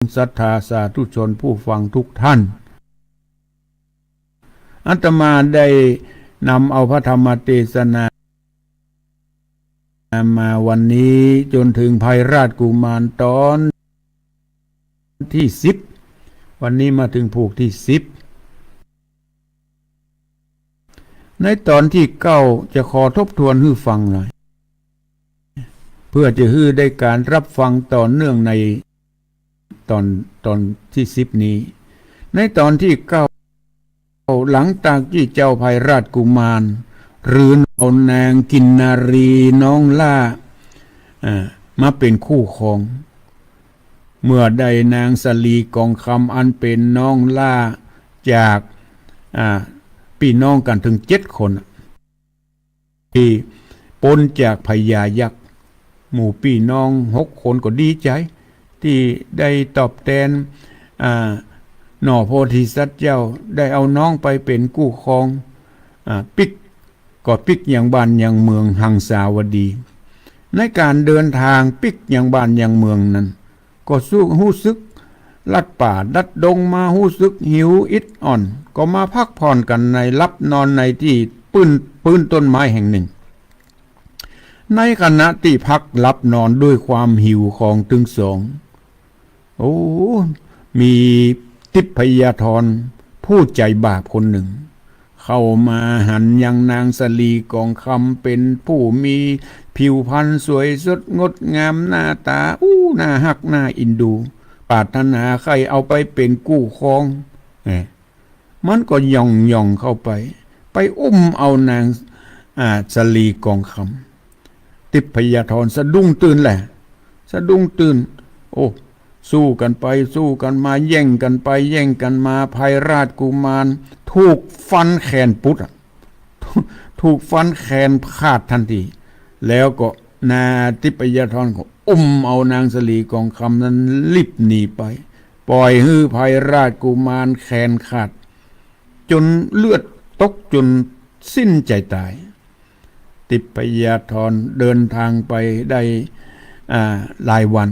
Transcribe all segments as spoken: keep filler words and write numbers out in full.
ศรัทธาสาธุชนผู้ฟังทุกท่าน อาตมาได้นำเอาพระธรรมเตสนามาวันนี้จนถึงภัยราชกุมารตอนที่สิบ วันนี้มาถึงผูกที่สิบ ในตอนที่เก้าจะขอทบทวนหื้อฟังหน่อย เพื่อจะหื้อได้การรับฟังต่อเนื่องในตอน ตอนที่สิบนี้ ในตอนที่เก้า หลังจากตี้เจ้าภัยราชกุมาร หรือเอานางกินนารีน้องหล้า อ่า มาเป๋นคู่ครอง เมื่อได้นางสะหลีกองคำอันเป๋นน้องหล้าจาก อ่า ปี้น้องกั๋นเถิงเจ็ดคน ตี้ป๊นจากพญายักษ์ หมู่ปี้น้องหกคนก็ดีใจ๋ ตี้ได้ตอบแตน อ่า หน่อโพธิสัตว์เจ้า ได้เอาน้องไปเป๋นคู่ครอง อ่า ปิ๊ก ก็ปิ๊กยังบ้านยังเมืองหังสาวดี ในก๋านเดินตางปิ๊กยังบ้านยังเมืองนั้น ก็สู้ ฮู้สึกลัดป่าลัดดงมา ฮู้สึกหิวอิดอ่อน ก็มาพักผ่อนกั๋นในหลับนอนในตี้ปื้น ปื้นต้นไม้แห่งนึ่ง ในขณะตี้พักหลับนอนด้วยความหิวของตึงสอง โอ้ มีทิพยธรผู้ใจ๋บาปคนนึ่ง เข้ามาหันยังนางสะหลีกองคำเป๋นผู้มีผิวพรรณสวยสดงดงามหน้าต๋า อู้ น่าฮักน่าเอ็นดู ปรารถนาใค่เอาไปเป๋นคู่ครอง แหม มันก็ย่องย่องเข้าไป ไปอุ้มเอานาง อ่า สะหลีกองคำ ทิพยธรสะดุ้งตื่นแหละ สะดุ้งตื่น โอ้ สู้กั๋นไปสู้กั๋นมา แย่งกั๋นไปแย่งกั๋นมา ภัยราชกุมารถูกฟันแขนปุดอะ ถูกฟันแขนขาดตันที แล้วก็นางทิพยธรก็อุ้มเอานางสะหลีกองคำนั้นรีบหนีไป ป่อยหื้อภัยราชกุมารแขนขาด จ๋นเลือดตกจ๋นสิ้นใจ๋ต๋าย ทิพยธรเดินตางไปได้ อ่า หลายวัน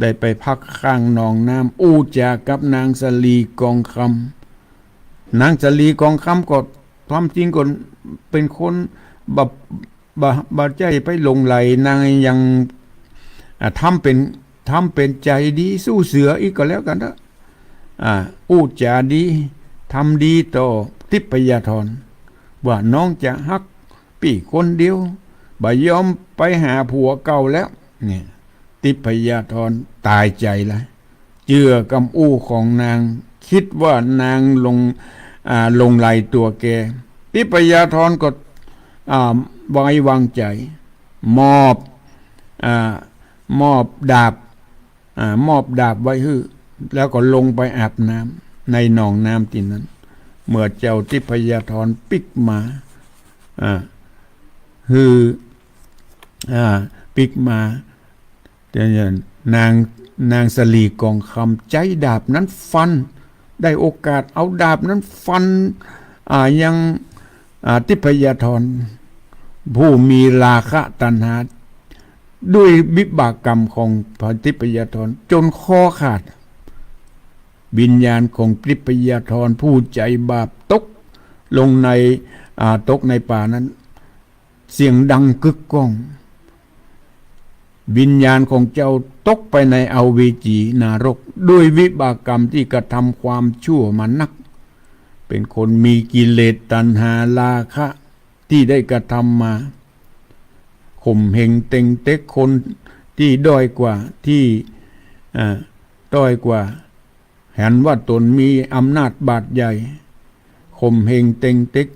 ได้ไปพักข้างหนองน้ำ อู้จ๋ากับนางสะหลีกองคำ นางสะหลีกองคำก็ ความจริงก็เป๋นคนบ่ บ่ บ่ใจ้ไปหลงใหล นางยัง อ่า ทำเป๋น ทำเป๋นใจ๋ดีสู้เสืออีกก็แล้วกั๋นเต๊อะ อ่า อู้จ๋าดี ทำดีต่อทิพยธร ว่าน้องจะฮักปี้คนเดียว บ่ยอมไปหาผัวเก่าแล้ว เนี่ย ทิพยธรต๋ายใจ๋ละ เจื้อกำอู้ของนาง กึ๊ดว่านางหลง อ่า หลงใหลตั๋วแก ทิพยธรก็ อ่า ไว้วางใจ๋ มอบ อ่า มอบดาบ อ่า มอบดาบไว้หื้อ แล้วก็ลงไปอาบน้ำในหนองน้ำตี้นั้น เมื่อเจ้าทิพยธรปิ๊กมา อ่า หื้อ อ่า ปิ๊กมา นาง นางสะหลีกองคำใจ๊ดาบนั้นฟัน ได้โอกาสเอาดาบนั้นฟัน อ่า ยัง อ่า ทิพยธร ผู้มีราคะตัณหา ด้วยวิบากกรรมของพระทิพยธรจ๋นคอขาด วิญญาณของทิพยธรผู้ใจ๋บาปตกลงใน อ่า ตกในป่านั้น เสียงดังกึกก้อง วิญญาณของเจ้าตกไปในอเวจีนรก ด้วยวิบากกรรมที่กระทำความชั่วมานัก เป๋นคนมีกิเลสตัณหาราคะที่ได้กระทำมา ข่มเหงเต็งเต็กคนที่ด้อยกว่า ที่ อ่า ด้อยกว่า หันว่าตนมีอำนาจบาดใหญ่ ข่มเหงเต็งเต็ก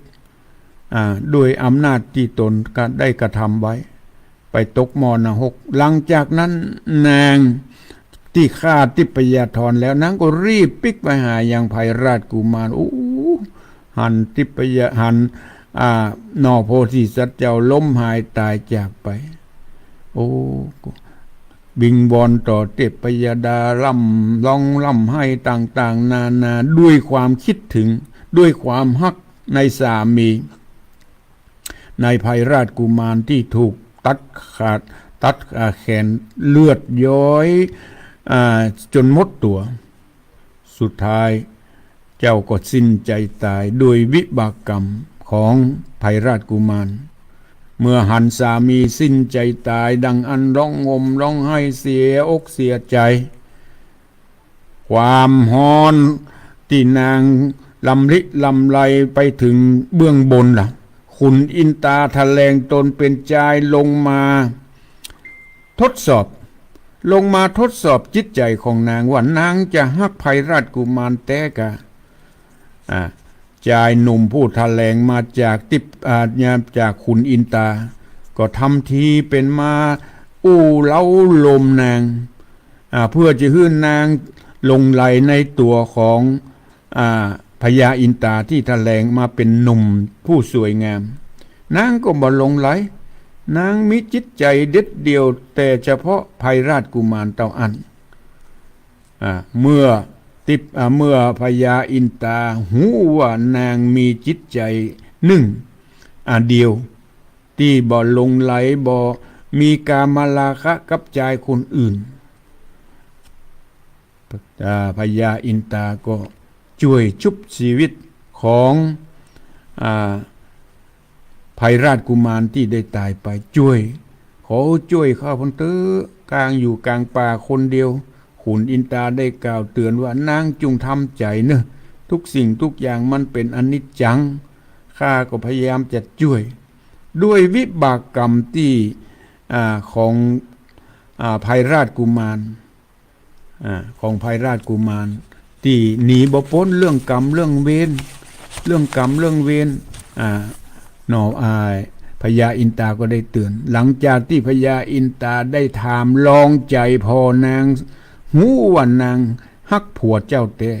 อ่า ด้วยอำนาจที่ตนกระ ได้กระทำไว้ ไปตกหม้อนรก หลังจากนั้นนางที่ฆ่าทิพยธรแล้ว นางก็รีบปิ๊กไปหายังภัยราชกุมาร โอ้ หันทิพย หัน อ่า หน่อโพธิสัตว์เจ้าล้มหายต๋ายจากไป โอ้ วิงวอนต่อเทพยดา ร่ำร้องร่ำไห้ต่างๆ นานา ด้วยความคิดถึง ด้วยความฮักในสามี ในภัยราชกุมารที่ถูกตัดขาด ตัด อ่า แขน เลือดย้อย อ่า จ๋นหมดตั๋ว สุดท้ายเจ้าก็สิ้นใจ๋ต๋ายโดยวิบากกรรมของไพรราชกุมาร เมื่อหันสามีสิ้นใจ๋ต๋ายดังอั้น ฮ้องห่มฮ้องไห้เสียอกเสียใจ๋ ความฮ้อนตี้นางลำลิลำไรไปเถิงเบื้องบนละ ขุนอินตาทะแหลงต๋นเป๋นจายลงมาทดสอบ ลงมาทดสอบจิตใจ๋ของนางว่านางจะฮักไพรราชกุมารแต๊กา อ่า จายหนุ่มผู้ทะแหลงมาจากติบ อ่า จากขุนอินตา ก็ทำทีเป๋นมาอู้เล้าโลมนาง อ่า เปื้อจะหื้อนางหลงใหลในตั๋วของ อ่า พญาอินตาตี้ทะแหลงมาเป๋นหนุ่มผู้สวยงาม นางก็บ่หลงใหล นางมีจิตใจ๋เด็ดเดี่ยวแต่เฉพาะไพรราชกุมารเต้าอั้น อ่า เมื่อติบ อ่า เมื่อพญาอินตาฮู้ว่านางมีจิตใจ๋นึ่ง อ่า เดียว ตี้บ่หลงใหล บ่มีกามราคะกับจายคนอื่น อ่า พญาอินตาก็จ้วยชุบชีวิตของ อ่า ไพรราชกุมารตี้ได้ต๋ายไป จ้วย ขอจ้วยข้าพ่นเต๊อะ ก๋างอยู่ก๋างป่าคนเดียว ขุนอินตาได้กล่าวเตื๋อนว่านางจุ่งทำใจ๋เน่อ ทุกสิ่งทุกอย่างมันเป๋นอนิจจัง ข้าก็พยายามจะจ้วย ด้วยวิบากกรรมตี้ อ่า ของ อ่า ไพรราชกุมาร อ่า ของไพรราชกุมาร ตี้หนีบ่ป๊นเรื่องกรรมเรื่องเวร เรื่องกรรมเรื่องเวร อ่า หน่อ อ่า พญาอินตาก็ได้เตื๋อน หลังจากตี้พญาอินตาได้ถามลองใจ๋ผ่อนาง ฮู้ว่านางฮักผัวเจ้าแต๊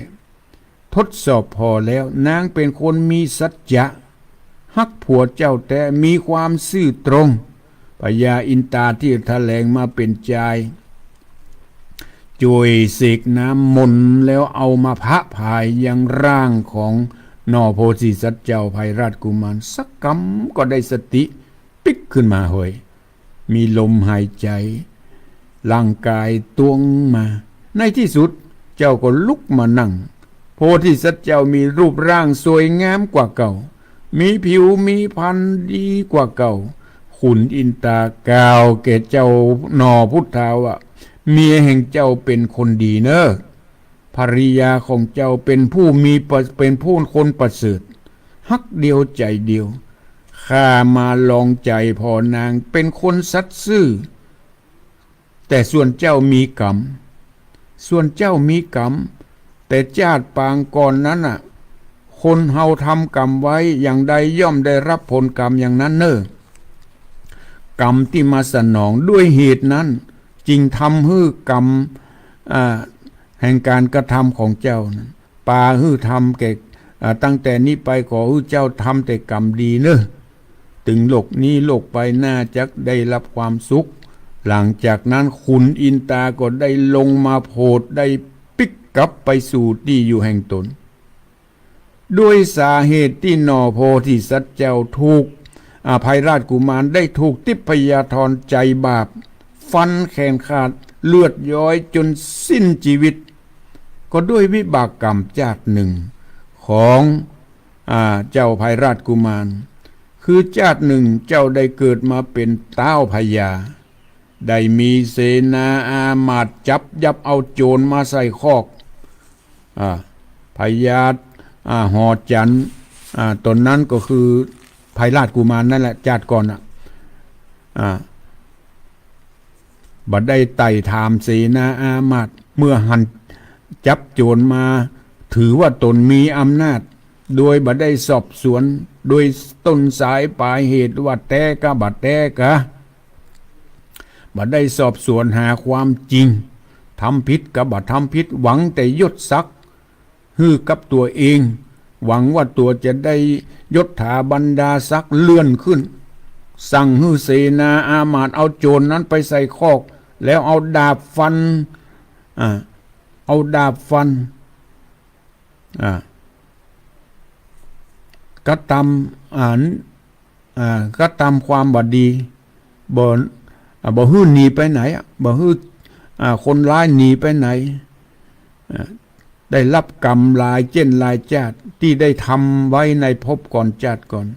ทดสอบผ่อแล้ว นางเป๋นคนมีสัจจะ ฮักผัวเจ้าแต๊ มีความซื่อตรง พญาอินตาตี้ทะแหลงมาเป๋นจาย จ้วยเสกน้ำมนต์แล้วเอามาผะผายยังร่างของหน่อโพธิสัตว์เจ้าไพรราชกุมาร สักกำก็ได้สติปิ๊กขึ้นมาเฮย มีลมหายใจ๋ ร่างก๋ายตวงมา ในตี้สุดเจ้าก็ลุกมานั่ง โพธิสัตว์เจ้ามีรูปร่างสวยงามกว่าเก่า มีผิวมีพรรณดีกว่าเก่า ขุนอินตากล่าวแก่เจ้าหน่อพุทธาว่า เมียแห่งเจ้าเป๋นคนดีเน่อ ภริยาของเจ้าเป๋นผู้มีประ เป๋นผู้คนประเสริฐ ฮักเดียวใจ๋เดียว ข้ามาลองใจ๋ผ่อนางเป๋นคนสัตย์ซื่อ แต่ส่วนเจ้ามีกรรม ส่วนเจ้ามีกรรม แต่จาติปางก่อนนั้นน่ะ คนเฮาทำกรรมไว้อย่างใดย่อมได้รับผลกรรมอย่างนั้นเน่อ กรรมตี้มาสนอง ด้วยเหตุนั้นจึงทำหื้อกรรม อ่า แห่งก๋านกระทำของเจ้านั้น ปาหื้อทำแก่ อ่า ตั้งแต่นี้ไปขอหื้อเจ้าทำแต่กรรมดีเน่อ ตึงโลกนี้โลกไปหน้าจักได้รับความสุข หลังจากนั้นขุนอินตาก็ได้ลงมาโผด ได้ปิ๊กกลับไปสู่ตี้อยู่แห่งต๋น ด้วยสาเหตุตี้หน่อโพธิสัตว์เจ้าถูก อ่า ไพรราชกุมารได้ถูกทิพยธรใจ๋บาป ฟันแขนขาด เลือดย้อยจ๋นสิ้นจีวิต ก็ด้วยวิบากกรรมจาตินึ่งของ อ่า เจ้าไพรราชกุมาร คือจาตินึ่งเจ้าได้เกิดมาเป๋นต๊าวพญา ได้มีเสนาอามาตย์จับยับเอาโจ๋รมาใส่คอก อ่า พญา อ่า หอจันทร์ อ่า ต๋นนั้นก็คือไพรราชกุมารนั่นแหละ จาติก่อนน่ะ อ่า บ่ได้ไต่ถามเสนาอามาตย์ เมื่อหันจับโจ๋รมา ถือว่าต๋นมีอำนาจ โดยบ่ได้สอบสวน โดยต้นสายปลายเหตุว่าแต๊กาบ่แต๊กา บ่ได้สอบสวนหาความจริง ทำผิดกาบ่ทำผิด หวังแต่ยศศักดิ์หื้อกับตั๋วเอง หวังว่าตั๋วจะได้ยศถาบรรดาศักดิ์เลื่อนขึ้น สั่งหื้อเสนาอามาตย์เอาโจ๋รนั้นไปใส่คอก แล้วเอาดาบฟัน อ่า เอาดาบฟัน อ่า กระตำ อ่า อ่า กระตำความบ่ดี บ่ อ่า บ่หื้อหนีไปไหนอะ บ่หื้อ อ่า คนร้ายหนีไปไหน อ่า ได้ฮับกรรมหลายเจ้นหลายจาติตี้ได้ทำไว้ในภพก่อนจาติก่อน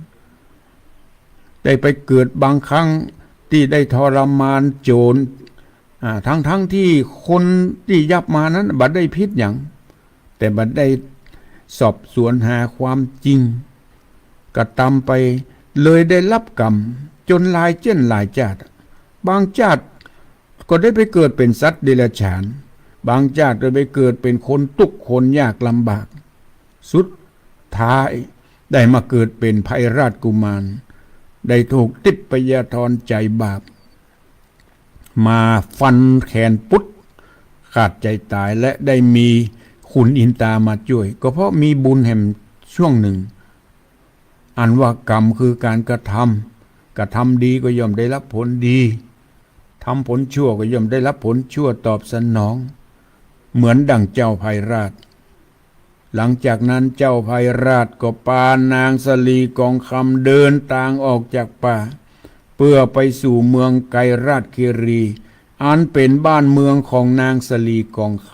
ได้ไปเกิดบางครั้งตี้ได้ทรมานโจร อ่า ทั้งๆ ตี้คนตี้ฮับมานั้นบ่ได้ผิดหยัง แต่บ่ได้สอบสวนหาความจริง กระทำไปเลยได้ฮับกรรมจนหลายเจ้นหลายจาติ บางจาติก็ได้ไปเกิดเป๋นสัตว์เดรัจฉาน บางจาติก็ไปเกิดเป๋นคนตุ๊กข์คนยากลำบาก สุดท้ายได้มาเกิดเป๋นไพราชกุมาร ได้ถูกทิพยธรใจ๋บาป มาฟันแขนปุ๊ด ขาดใจ๋ต๋าย และได้มีขุนอินตามาจ้วย ก็เพราะมีบุญแหมช่วงหนึ่ง อันว่ากรรมคือก๋านกระทำ กระทำดีก็ย่อมได้ฮับผลดี ทำผลชั่วก็ย่อมได้ฮับผลชั่วตอบสนอง เหมือนดั่งเจ้าไพราช หลังจากนั้นเจ้าไพราชก็ปานางสะหลีกองคำเดินตางออกจากป่า เปื้อไปสู่เมืองไกรราชคีรี อันเป๋นบ้านเมืองของนางสะหลีกองค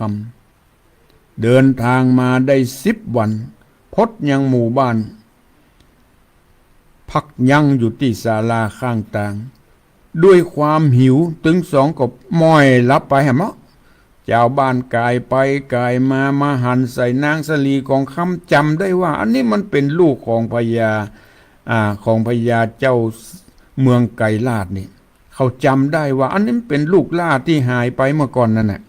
ำ เดินตางมาได้สิบวัน พบยังหมู่บ้าน พักยั้งอยู่ตี้ศาลาข้างตาง ด้วยความหิวตึงสองก็ม้อยหลับไปแหมเนาะ จาวบ้านก่ายไปก่ายมา มาหันใส่นางสะหลีกองคำ จ๋ำได้ว่าอันนี้มันเป๋นลูกของพญา อ่า ของพญาเจ้าเมืองไกรราชนี่ เขาจ๋ำได้ว่าอันนี้มันเป๋นลูกหล้าตี้หายไปเมื่อก่อนนั่นแหละ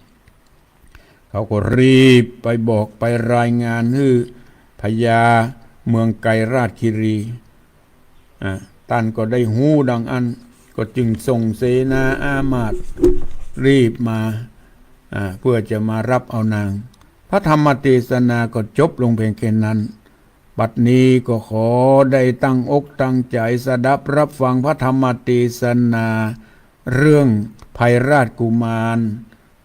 เขาก็รีบไปบอกไปรายงานหื้อพญาเมืองไกรราชคีรี อ่า ต้านก็ได้ฮู้ดังอั้น ก็จึงส่งเสนาอามาตย์รีบมา อ่า เปื้อจะมาฮับเอานาง พระธรรมเตสนาก็จบลงเพียงแค่นั้น บัดนี้ก็ขอได้ตั้งอกตั้งใจ๋สดับฮับฟังพระธรรมเตสนา เรื่องไพราชกุมาร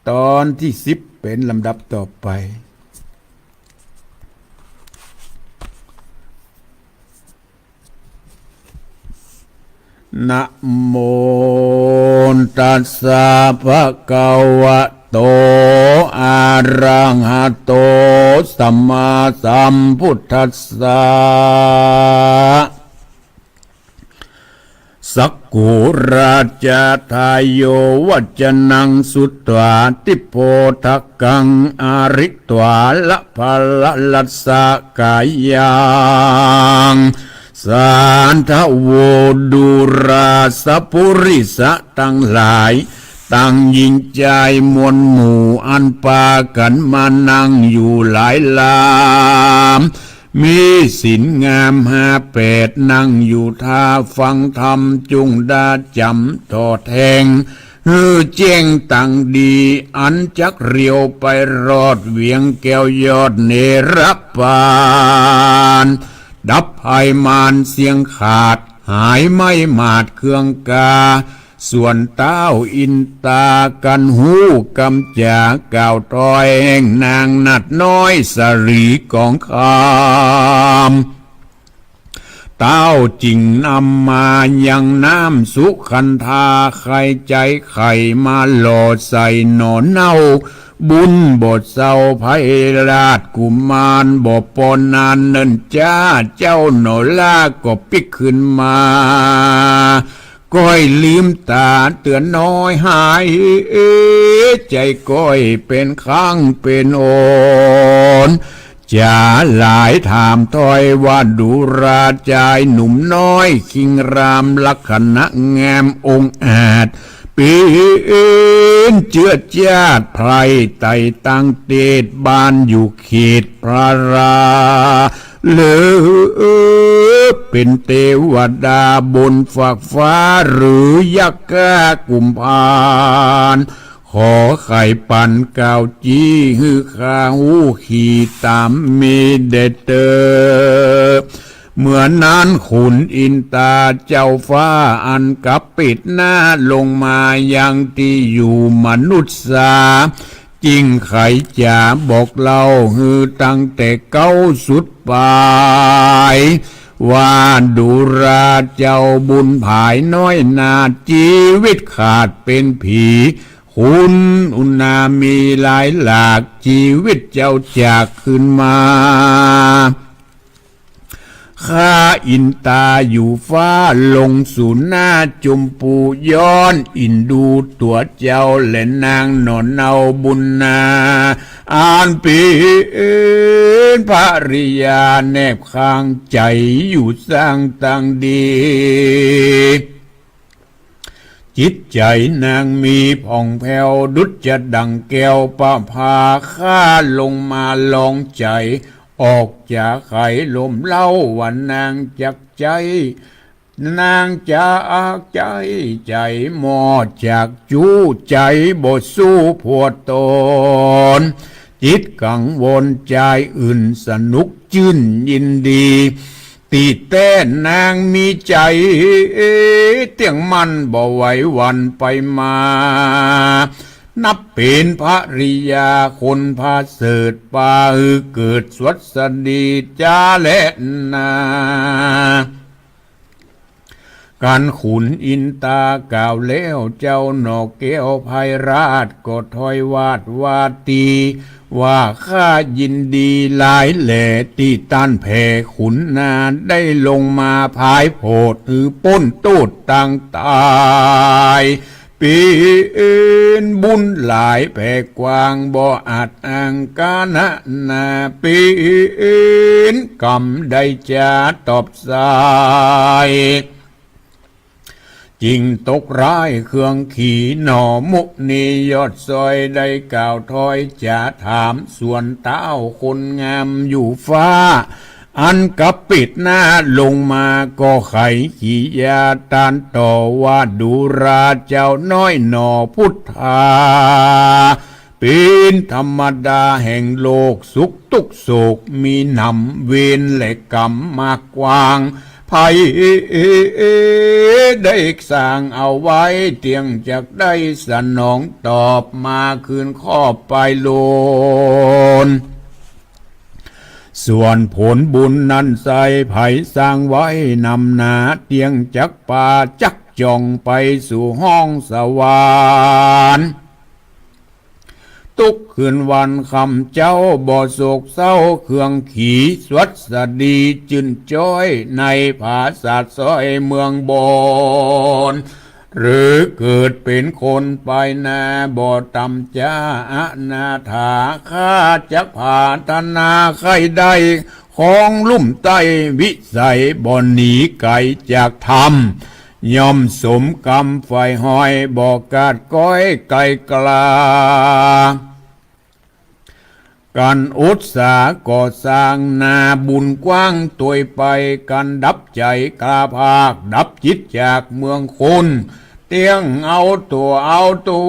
ต๋อนตี้สิบเป๋นลำดับต่อไป นะโมตัสสะ ภะคะวะโต อะระหะโต สัมมาสัมพุทธัสสะ สักขุราชาทาโย วัจจนังสุตวา ทิพโพทักขัง อะริตวา ละพะละลัสสะกายัง สาธะโว ดูราสะปุริสะตังหลาย ตังญิงจายมวลหมู่ อันปากั๋นมานั่งอยู่หลายลาม มีศีลงามห้าแปด นั่งอยู่ท่าฟังธรรม จุ่งดาจ๋ำถ่อแทง หื้อแจ้งตังดี อันจักเรียวไปรอดเวียงแก้วยอดเนรปาน ดับภัยมารเสี้ยงขาด หายไหม้หมาดเครื่องกา ส่วนต้าวอินตากั๋นฮู้กำจ๋ากล่าวถ้อยแห่งนางนาฏน้อยสะหลีกองคำ ต้าวจึงนำมายังน้ำสุขันธา ใค่ใจ๊ใค่มาหล่อใส่หน่อเนา บุญบ่เซา ไพราชกุมารบ่ปอนานเนิ่นจ๊า เจ้าหน่อหล้าก็ปิ๊กขึ้นมา ก้อยลืมต๋าเตื้อน้อยหาย ใจ๋ก้อยเป๋นข้างเป๋นอ่อน จ๋าหลายถามถ้อยว่า ดูราชายหนุ่มน้อย คิงรามลักขณะงามองอาจ เป๋นเจื้อจาติไพร่ไต่ตังเตศ บ้านอยู่เขตพระรา หรือเป๋นเตวดาบนฟากฟ้า หรือยักษ์ก้ากุมภาร ขอใค่ปันกล่าวจี้ หื้อข้าฮู้ขีดต๋ามมีแด่เต๊อะ เมื่อนั้นขุนอินตาเจ้าฟ้า อันกับปิดหน้าลงมายังตี้อยู่มนุษย์สา จึงใค่จ๋าบอกเล่าหื้อตั้งแต่เก๊าสุดปาย ว่าดูราเจ้าบุญผายน้อยนา จีวิตขาดเป๋นผี บุญอุณามีหลายหลาก จีวิตเจ้าจากคืนมา ข้าอินตาอยู่ฟ้าลงสู่หน้าจุมปู ย้อนอินดูตั๋วเจ้าและนางหน่อเนาบุญนา อันเป๋นภริยาแนบข้างใจ๋อยู่สร้างตังดี จิตใจ๋นางมีผ่องแผ้วดุจจะดั่งแก้วประภา ข้าลงมาลองใจ๋ ออกจากไขลมเล้าว่านางจักใจ๊ นางจักใจ๊ใจ๋หมอจากจู้ ใจ๋บ่สู้ผัวต๋น จิตกังวลจายอื่นสนุกจื้นยินดี ตี้แต๊นางมีใจ๋เตี้ยงมั่นบ่ไหวหวั่นไปมา นับเป๋นภริยาคนผาเสริฐ ปาหื้อเกิดสวัสดีจาแลนา กันขุนอินตากล่าวแล้ว เจ้าหน่อแก้วไพราชก็ถ้อยวาดวาตี ว่าข้ายินดีหลายแหล่ ตี้ต้านแผ่ขุนนาได้ลงมาผายโผด หื้อป๊นโต้ษตางต๋าย เป๋นบุญหลายแผ่กว้างบ่อาจอ้างกานะนา เป๋นกำได้จาตอบสาย จิ่งตกร้ายเคืองขี หน่อมุนียอดซอยได้กล่าวถ้อยจ๋าถาม ส่วนต้าวคนงามอยู่ฟ้า อันกับปิดหน้าลงมาก็ไขขียาตานต่อว่า ดูราเจ้าน้อยหน่อพุทธา เป๋นธรรมดาแห่งโลก สุขตุ๊กข์โศกมีหนำ เวรและกรรมมากกว้าง ใผได้สร้างเอาไว้ เตี้ยงจักได้สนองตอบ มาคืนครอบไปโลน ส่วนผลบุญนั้นไซร้ใผสร้างไว้นำหนา เตี้ยงจักปาจักจ่องไปสู่ห้องสวรรค์ ตุ๊กคืนวันค่ำเจ๊าบ่โศกเศร้าเคืองขี สวัสดีจื้นจ้อยในผาสาทซอยเมืองบน หรือเกิดเป๋นคนไปนาบ่ต่ำจ๊าอนาถา ข้าจักผาถนาใค่ได้ ของลุ่มใต้วิสัยบ่หนีไก๋จากธรรม ย่อมสมกรรมใฝ่ฮอยบ่กาดก้อยไก๋กลา กันอุตสาหะก่อสร้างนาบุญกว้างตวยไป กันดับใจ๋กล้าภาคดับจิตจากเมืองคน เตี้ยงเอาตั๋วเอาต๋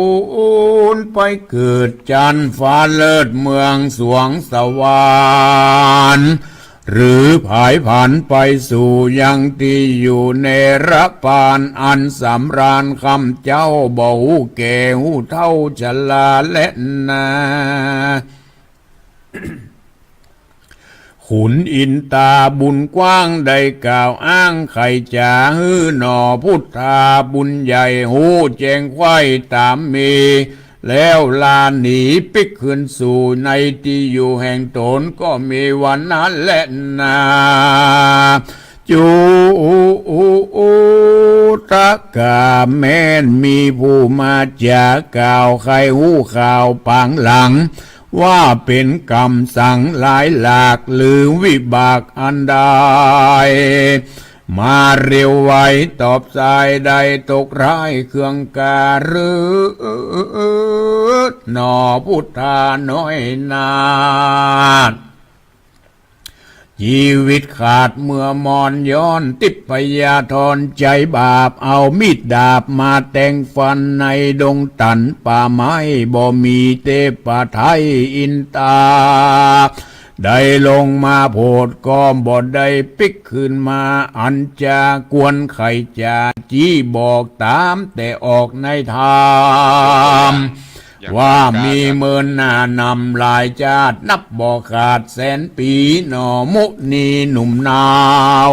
นไปเกิดจันฟ้าเลิศเมืองสวงสวรรค์ หรือผายผันไปสู่ยังตี้อยู่เนรปานอันสำราญ ค่ำเจ๊าบ่ฮู้แก่ฮู้เฒ่าชราแลนา ขุนอินตาบุญกว้างได้กล่าวอ้างไขจ๋า หื้อหน่อพุทธาบุญใหญ่ฮู้แจ้งใคว่ต๋ามมี แล้วลาหนีปิ๊กคืนสู่ในตี้อยู่แห่งต๋น ก็มีวันนั้นแลนา จุตกาแม้นมีผู้มาจ๋ากล่าวใค่ฮู้ข่าวปางหลัง ว่าเป๋นกรรมสังหลายหลากหรือวิบากอันใด มาเร็วไวตอบสายได้ตกร้ายเคืองกาหรือ หน่อพุทธาน้อยนาถ จีวิตขาดเมื่อมอนย้อน ทิพยาธรใจ๋บาป เอามีดดาบมาแตงฟันในดงตันป่าไม้ บ่มีเตปะไทยอินตา ได้ลงมาโผดก็บ่ได้ปิ๊กคืนมา อันจะกวนไขจ๋า จี้บอกต๋ามแต่ออกในธรรม ว่ามีเมินหน้านำหลายจาติ นับบ่ขาดแสนปี หน่อมุนีหนุ่มนาว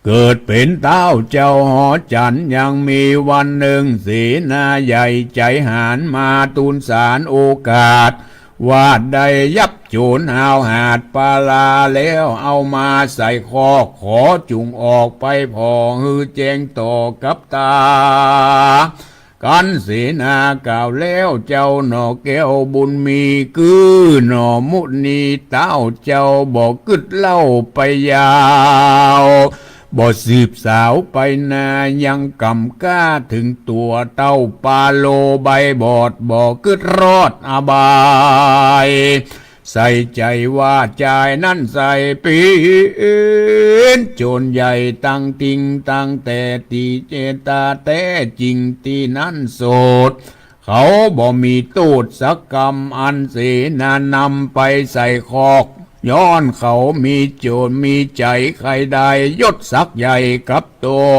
เกิดเป๋นต๊าวเจ้าหอจั๋น ยังมีวันนึ่ง เสนาใหญ่ใจ๋หาญมาตูลสารโอกาส ว่าได้ยับโจ๋รฮาวหาดปาลาแล้ว เอามาใส่คอก ขอจุ่งออกไปผ่อหื้อแจ้งต่อกับต๋า กั๋นเสนากล่าวแล้ว เจ้าหน่อแก้วบุญมี กื้อหน่อมุนี ต๊าวเจ้าบ่กึ๊ดเล่าไปยาว บ่สืบสาวไปนา ยังก่ำกล้าเถิงตั๋ว เต้าปาโลใบบอด บ่กึ๊ดรอดอบาย ใส่ใจ๋ว่าจายนั้นใส่ เป๋นโจ๋รใหญ่ตังติง ตั้งแต่ตี้เจตนาแต๊จิ่งตี้นั้นโสด เขาบ่มีโต้ษสักกำ อันเสนานำไปใส่คอก ย้อนเขามีโจ๋รมีใจ๋ใค่ได้ยศศักดิ์ใหญ่กับตั๋ว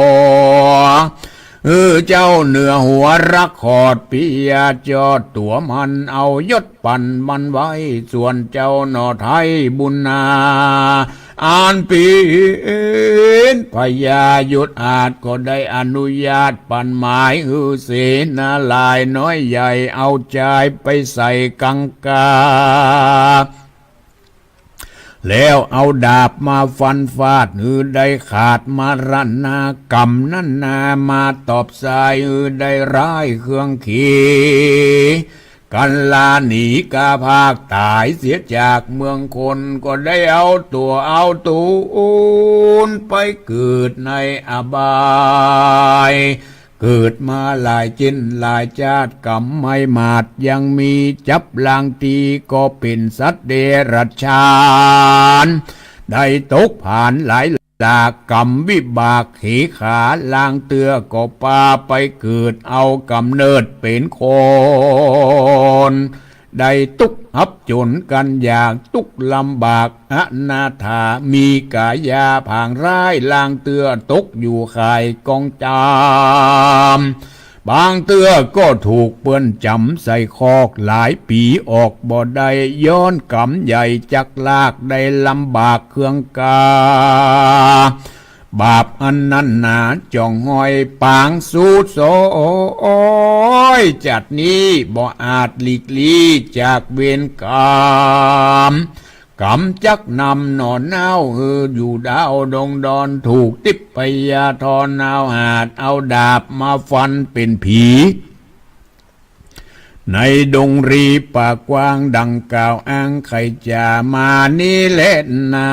เออ เจ้าเหนือหัวรักขอดปิยะจอดตั๋วมัน เอายศปั๋นมันไว้ ส่วนเจ้าหน่อไทยบุญนา อันเป๋นพญายศอาจ ก็ได้อนุญาตปั๋นหมายหื้อเสนาหลายน้อยใหญ่ เอาจายไปใส่กังกา แล้วเอาดาบมาฟันฟาดหื้อได้ขาดมรณะ กำนั้นนามาตอบสายหื้อได้ร้ายเครื่องเข กั๋นลาหนีกาพากต๋ายเสียจากเมืองคน ก็ได้เอาตั๋วเอาตูนไปเกิดในอบาย เกิดมาหลายเจ้นหลายจาติ กำไม่หมาดยังมี จับลางตี้ก็เป๋นสัตว์เดรัจฉาน ได้ตกผานหลายหลาก กำวิบากเขขา ลางเตื้อก็ปาไปเกิด เอาก๋ำเนิดเป๋นคน ได้ตุ๊กข์ฮับจ๋นกั๋นอย่างตุ๊กข์ลำบาก อนาถา มีก๋ายาผางร้าย ลางเตื้อตกอยู่ข่ายกองจาม บางเตื้อก็ถูกเปื้อนจ๋ำใส่คอกหลายปี๋ ออกบ่ได้ ย้อนก๋ำใหญ่จักลาก ได้ลำบากเครื่องกา บาปอันนั้นหนาจ่องห้อยปางสูดซ้อย จัดนี้บ่อาจหลีกลี้จากเวรกรรม ก๋ำจักนำหน่อเน้าหื้ออยู่ดาวดงดอน ถูกทิพยาธรเอาหาด เอาดาบมาฟันเป๋นผี ในดงรีป่ากว้างดังกล่าวอ้างไขจ๋ามานี้แลนา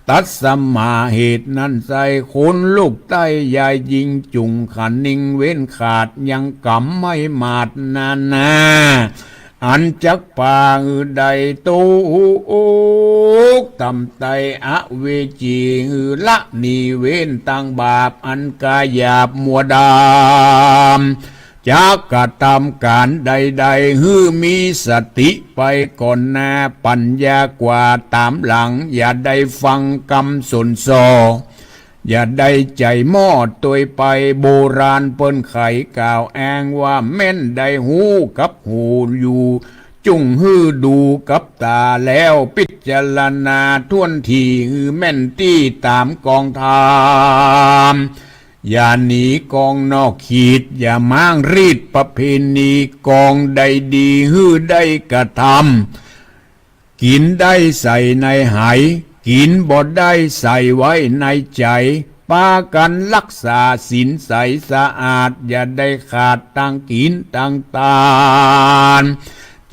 ตัดสมาเหตุนั้นไส้ คนลูกใต้ยายญิงจุ่งขะนิงเว้นขาด ยังก๋ำไม่หมาดนานา อันจักปาหื้อได้ตุ๊กข์ต่ำไต้อเวจี หื้อละหนีเว้นตังบาปอันก๋าหยาบมัวดำ จักกระทำก๋านใดๆ หื้อมีสติไปก่อนหน้า ปั๋ญญากว่าต๋ามหลัง อย่าได้ฟังกำสนส่อ อย่าได้ใจ๋หม้อตวยไป โบราณเปิ้นไขกล่าวอ้างว่า แม่นได้ฮู้กับหูอยู่ จุ่งหื้อดูกับต๋าแล้ว พิจารณาถ้วนถี่ หื้อแม่นตี้ต๋ามกองธรรม อย่าหนีกองนอกขีด อย่าม้างรีดประเพณี กองใดดีหื้อได้กระทำ กิ๋นได้ใส่ในไห กิ๋นบ่ได้ใส่ไว้ในใจ๋ ปากั๋นรักษาศีลใสสะอาด อย่าได้ขาดตังกิ๋นตังตาน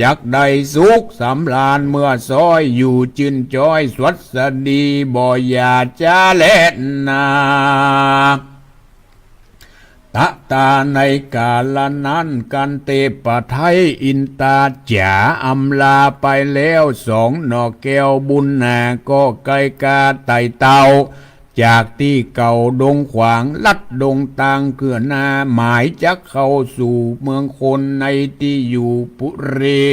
จักได้สุขสำราญเมื่อซ้อย อยู่จื้นจ้อยสวัสดี บ่อย่าจ๊าแลนา ตะตาในกาละนั้น กันเตปะไทยอินตาจ๋าอำลาไปแล้ว สองหน่อแก้วบุญนา ก็ใก้กาไต่เต้า จากตี้เก่าดงขวางลัดดงตางเกื้อหน้า หมายจักเข้าสู่เมืองคนในตี้อยู่ปุรี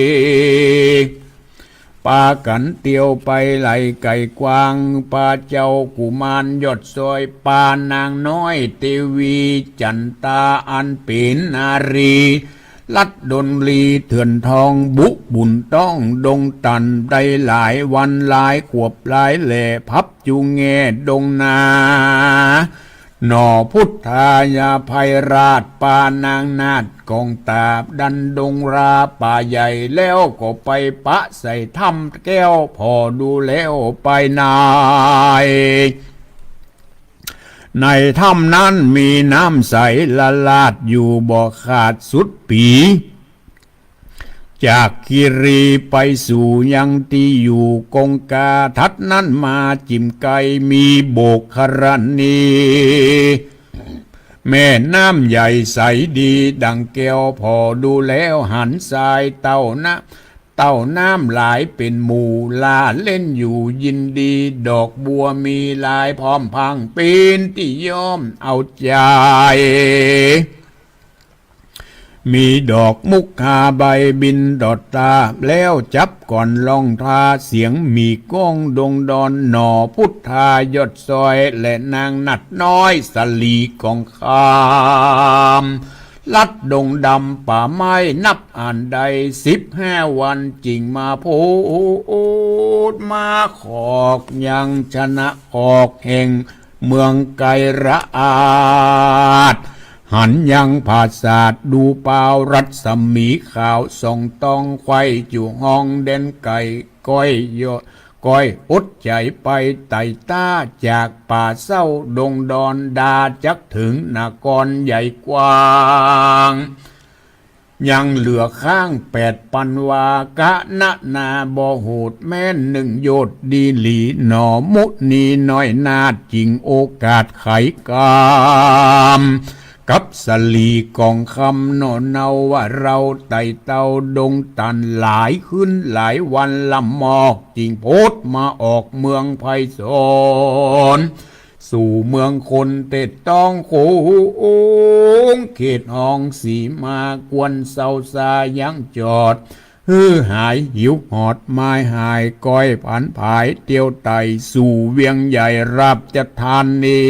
ปากั๋นเตียวไปไหลไก๋กว้าง ปาเจ้ากุมารยอดซ้อย ปานางน้อยเตวีจั๋นตาอันเป๋นนารี ลัดดนลีเถื่อนทอง บุบุญต้องดงตัน ได้หลายวันหลายขวบหลายแหล่ พับจูแง่ดงนา หน่อพุทธายาภัยราช ปานางนาฏกองตาบดันดงราป่าใหญ่ แล้วก็ไปปะใส่ถ้ำแก้วผ่อดูแล้วไปใน ในถ้ำนั้นมีน้ำใสละลาดอยู่บ่ขาดสุดปี๋ จากคีรีไปสู่ยังตี้อยู่กงกา ถัดนั้นมาจิ่มไกลมีโบกขรณี แม่น้ำใหญ่ใสดีดังแก้ว ผ่อดูแล้วหันทรายเต้านะ เต้าน้ำหลายเป๋นหมู่ ล่าเล่นอยู่ยินดี ดอกบัวมีลายพร้อมพรัง เป๋นตี้ย้อมเอาใจ๋ มีดอกมุกคาใบบินดอดตา แล้วจับก่อนล่องทา เสียงหมี้ก้องดงดอน หน่อพุทธายอดซอย และนางนาฏน้อยสะหลีกองคำ ลัดดงดำป่าไม้นับอ่านได้ สิบห้าวันจิ่งมาโผดมาขอกยังชนะขอกแห่งเมืองไกรอาช หันยังผาสาทดูปาว รัศมีขาวส่องต้อง ใคว่จู๋ฮองแดนไก๋ ก้อยยอ ก้อยอดใจ๋ไปไต่ต้า จากป่าเศร้าดงดอนดา จักเถิงนครใหญ่กว้าง ยังเหลือข้างแปดปันวา กะนะนาบ่โหดแม้น นึ่งโยชน์ดีหลี หน่อมุนีน้อยนาฏ จิ่งโอกาสไขกำ กับสะหลีกองคำ หน่อเนาว่าเฮาไต่เต้าดงตัน หลายคืนหลายวันลำมอก จิ่งโผดมาออกเมืองไพศาล สู่เมืองคนเต็ดต้องโขง เขตฮองสีมา ควรเซาซายังจอด หื้อหายหิวหอดมายหาย ก้อยผันผายเตียวไต่ สู่เวียงใหญ่ราชธานี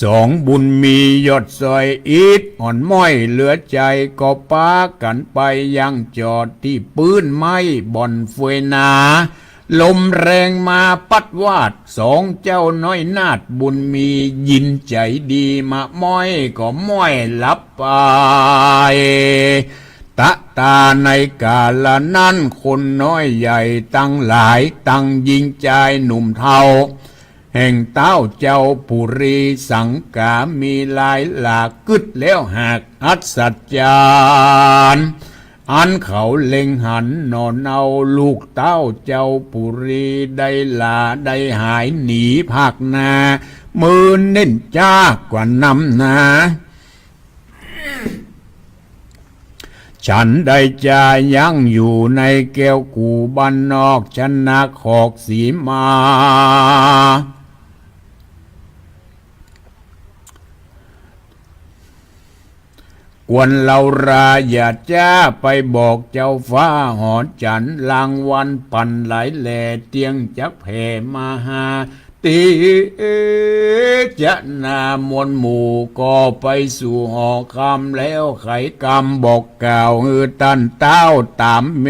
สองบุญมียอดซอย อิดอ่อนม้อยเหลือใจ๋ ก็ปากั๋นไปยังจอดตี้ปื๊นไม้บ่อนเฟยนา ลมแรงมาปั๊ดวาด สองเจ้าน้อยนาฏบุญมี ยินใจ๋ดีมาม้อย ก็ม้อยหลับไป ตะตาในกาละนั้น คนน้อยใหญ่ตังหลาย ตังญิงจายหนุ่มเฒ่า แห่งเต๊าเจ้าปุรีสังก๋า มีหลายหลาก กึ๊ดแล้วหากอัศจรรย์ อันเขาเล็งหัน หน่อเนาลูกเต๊าเจ้าปุรี ได้หลาได้หายหนีภาคนา เมินเน่นจ๊ากว่านำนา ฉันได้จายังอยู่ในแก้วกู่บ้านนอก ชนะขอกสีมา ควรเฮาราอย่าจ๊า ไปบอกเจ้าฟ้าหอจันทร์ รางวัลปั๋นหลายแหล่ เตี้ยงจักแผ่มาหา ติจนามวลหมู่ ก็ไปสู่หอคำ แล้วไขกำบอกกล่าว หื้อต้านเต๊าต๋ามเม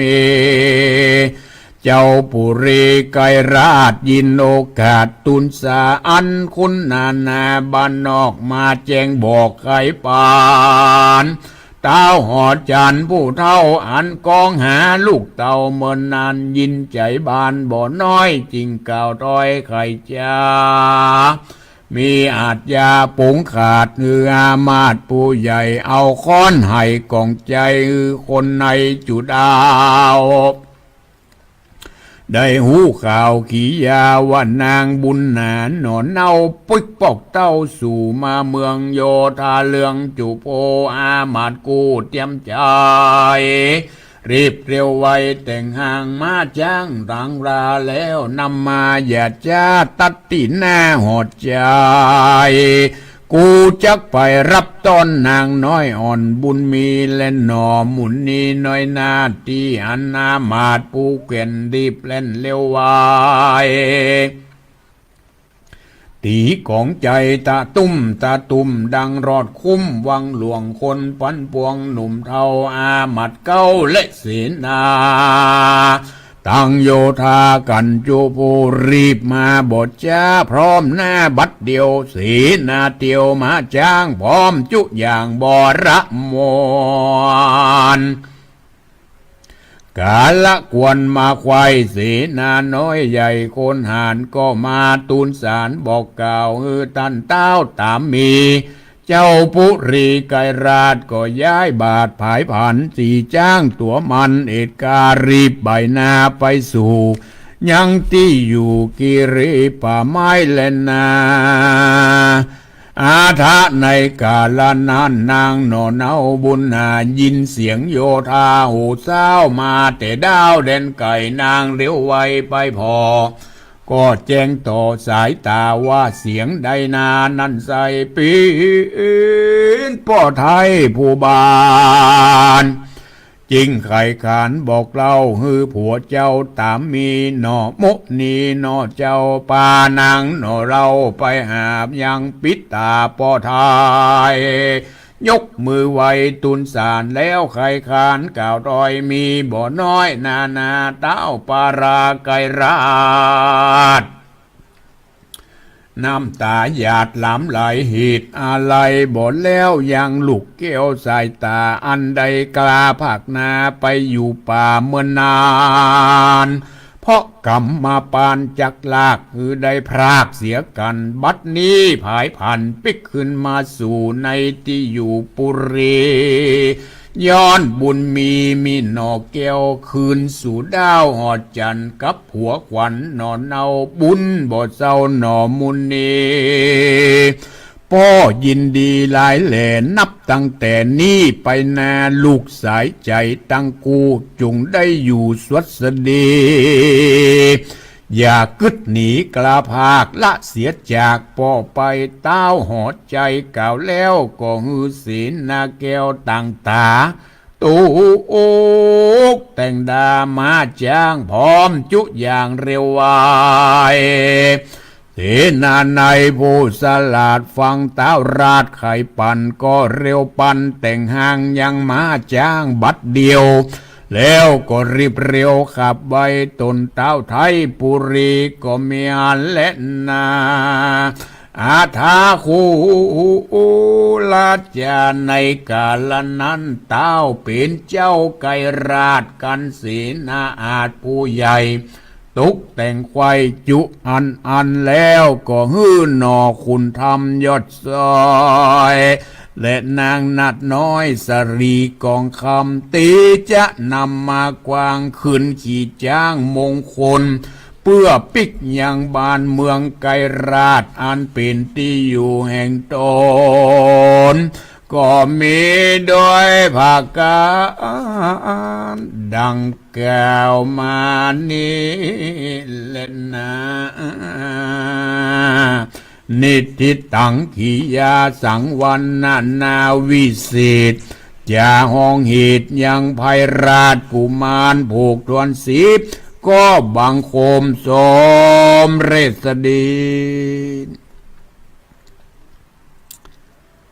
เจ้าปุรีไกรราช ยินโอกาสตูนสา อันคนนานาบ้านนอก มาแจ้งบอกไขปั๋น เต๊าหอจันทร์ผู้เฒ่า อันกองหาลูกเต้าเมินนาน ยินใจ๋บานบ่น้อย จิ่งกล่าวถ้อยไขจา มีอาชญาปงขาด หื้ออามาตย์ผู้ใหญ่ เอาค้อนไห่ก่องใจ๋ หื้อคนในจุดเอา ได้ฮู้ข่าวขียาว่านางบุญหนา หน่อเนาปิ๊กปอกเต้าสู่มาเมืองโยธา เรื่องจุโภอามาตย์กู้เตียมใจ๋ รีบเร็วไวแต่งห้างม้าจ๊างตางรา แล้วนำมาอย่าจ๊า ตัดตี้หน้าหอจันทร์ กูจักไปฮับต้อนนางน้อยอ่อนบุญมี และหน่อมุนีน้อยนาฏ ตี้อันอามาตย์ผู้แก่น รีบแล่นเร็วไว ตี๋ก๋องใจ๋ตะตุ้มตะตุ้มดังรอดคุ้ม วังหลวงคนปันปวงหนุ่มเฒ่าอามาตย์เก๊าและเสนา ตังโยธากั๋นจุผู้รีบมาบ่จ๊า พร้อมหน้าบัดเดียว เสนาเตียวมาจ๊างพร้อมจุอย่างบระมวล ก๋าละกวนมาไขว่ เสนาน้อยใหญ่คนหาญก็มา ตูนสารบอกกล่าวหื้อต้านต้าวต๋ามมี เจ้าปุรีไกรราชก็ย้ายบาทผายผัน สีจ๊างตั๋วมันเอ็ดก๋ารีบใบหน้าไปสู่ ยังตี้อยู่กิริป่าไม้แลนา อาทะในก๋าละนั้นนางหน่อเนาบุญนา ยินเสียงโยธาโห่เซ้ามาแต่ดาวแดนไก๋ นางเร็วไวไปผ่อ ก็แจ้งต่อสายต๋าว่าเสียงใดนา นั้นใส่เป๋นป้อไท้ผู้บ้าน จึงใค่ขานบอกเล่าหื้อผัวเจ้าต๋ามมี หน่อมุนีหน่อเจ้า ปานางหน่อเฮาไปหายังปิดต๋าป้อไท้ ยกมือไหว้ตูนสารแล้วใค่ขานกล่าวตอย มีบ่น้อยนานา ต้าวปาราไกรราช น้ำต๋าหยาดหลามไหล เหตุอาลัยบ่แล้วยังลูกแก้วสายต๋า อันได้กล้าพรากนาไปอยู่ป่าเมืองนาน เพราะกรรมมาปานจักลาก คือได้พรากเสียกั๋น บัดนี้ผายผันปิ๊กคืนมาสู่ในตี้อยู่ปุรี ย้อนบุญมีมีหน่อแก้วคืนสู่ดาวหอดจันทร์ กับผัวขวัญหน่อเนาบุญบ่เศร้าหน่อมุนี ป้อยินดีหลายแหล่ นับตั้งแต่นี้ไปนา ลูกสายใจ๋ตังกู้จุ่งได้อยู่สวัสดี อย่ากึ๊ดหนีกล้าพรากละเสียจากป้อไป ต้าวหอใจ๋กล่าวแล้วก็หื้อเสนาแก้วตั้งต๋า ตุ๊กแต่งดามาจ๊างพร้อมจุอย่างเร็วไว เสนาในผู้สลาดฟังต้าวราชใค่ปัน ก็เร็วปันแต่งฮางยังมาจ๊างบัดเดียว แล้วก็รีบเร็วขับไว ตนต้าวไท้ปุรีก็มีอันแลนา อาทาคูราชาในก๋าละนั้น ต้าวเป๋นเจ้าไกรราชกั๋น เสนาอาจผู้ใหญ่ ตกแต่งไขว่จุอันอันแล้ว ก็หื้อหน่อขุนธรรมยอดซอย และนางนาฏน้อยสรีกองคำ ตี้จะนำมากวางคืนขี่จ๊างมงคล เปื้อปิ๊กยังบ้านเมืองไกรราช อันเป๋นตี้อยู่แห่งต๋น ก็มีโดยประก๋านดังกล่าวมานี้แลนา นิทธิตัง กิริยาสังวรนานาวิเศษ จะฮ้องเหตุยังไพราชกุมารผูกถ้วนสิบ ก็บังคมสมเร็จสดี